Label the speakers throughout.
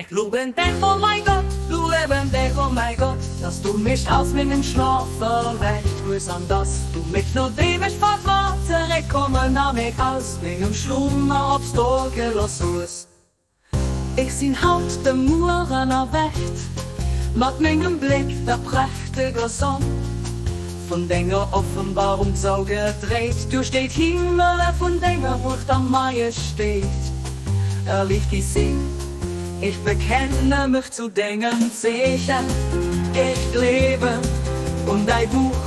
Speaker 1: Ech luewen dech, o mäi Gott, luewen dech, o mäi Gott, dass du mech aus mengem Schlof erwächt hues an dass du mech, nodeem ech fort war, zeréckkommen a mech aus mengem Schlummer opstoe geloss hues. Ech sinn haut de Mueren erwächt, mat mengem Bléck der prächteger Sonn vun denger Offenbarung zougedréit, duerch déi d'Himmele vun denger Muecht a Majestéit erliicht gi sinn. Ich bekenne mech zu dengem Zeechen, ech gleewen un däi Buch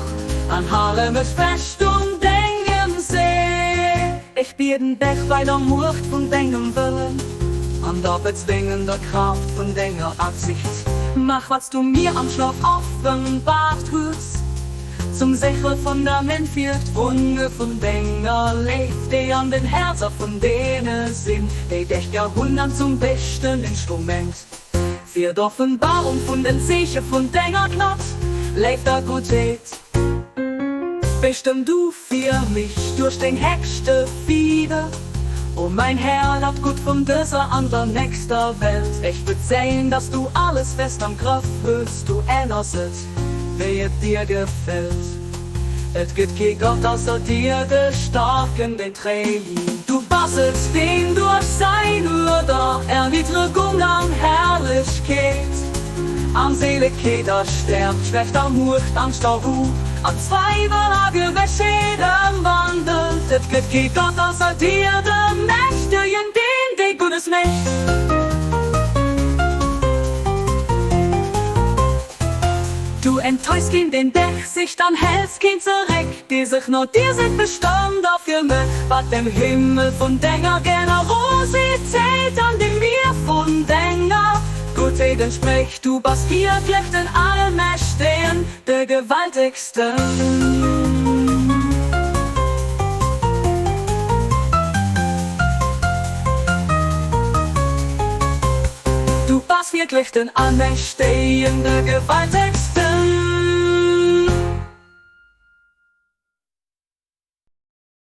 Speaker 1: an hale mech fest un dengem See. Ech bieden dech bei der Muecht vun dengem Wëllen an der bezwéngender Kraaft vun denger Absicht, mach wat s du mir am Schlof offenbart hues. Zum séchere Fundament fir d'Wunne vun denger Léift, déi an den Häerzer vun deene sinn, déi dech gär hunn, an zum beschten Instrument fir d'Offenbarung vun den Zeeche vun denger Gnad, Léift a Guttheet. Bestëmm du fir mech duerch deng héchste Fieder, o mäin Här, dat Gutt vun dëser an der nächster Welt. Ech bezéien, dass du alles fest am Grëff hues, du änners et. Wéi et dir gefält. Et gëtt kee Gott ausser dir, de Staarken, den Tréien. Du bass et, deen duerch säin Uerder Erniddregung an Herrlechkeet an Seelegkeet erstäerkt, Schwächt a Muecht an Stau an Zweiwel a Gewëssheet ëmwandelt. Et gëtt kee Gott ausser dir, de Mächtegen, deen déi Guddes mécht. Du enttäuschst keen deen dech sicht an häls keen zeréck dee sech no dir sehnt, bestëmm da fir mech wat dem Himmel vun denger Generositéit an dem Mier vun denger Guttheet entsprécht. Du bass wierklech den Allmächtegen, de Gewaltegsten. Du bass wierklech den Allmächtegen, de Gewaltegsten.